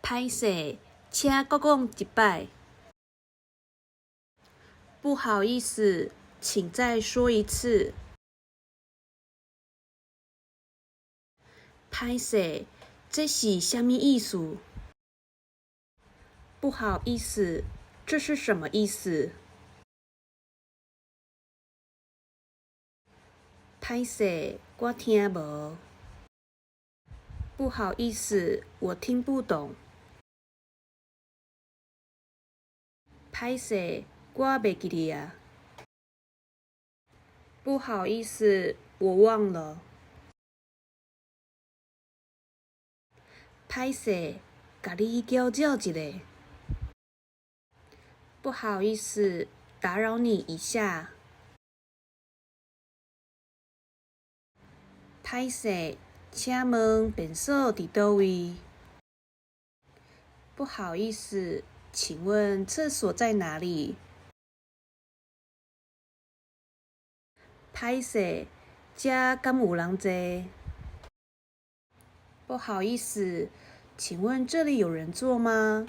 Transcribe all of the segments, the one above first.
歹勢，請閣講一擺。不好意思，請再說一次。歹勢，這是啥物意思？不好意思，這是什麼意思？歹勢，我聽無。不好意思，我聽不懂。歹勢，我袂記得矣。不好意思，我忘了。歹勢，共你攪擾一下。不好意思，打擾你一下。歹勢，請問便所佇佗位？不好意思，請問廁所在哪裡？歹勢，遮敢有人坐？不好意思，請問這裡有人坐嗎？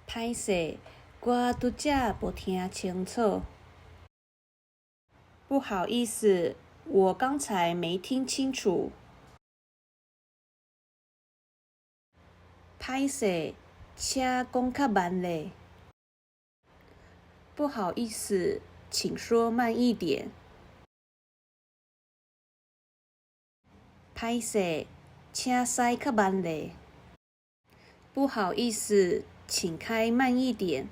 歹勢，我拄才無聽清楚。不好意思，我剛才沒聽清楚。歹勢，請講較慢咧。不好意思，請說慢一點。歹勢，請駛較慢咧。不好意思，請開慢一點。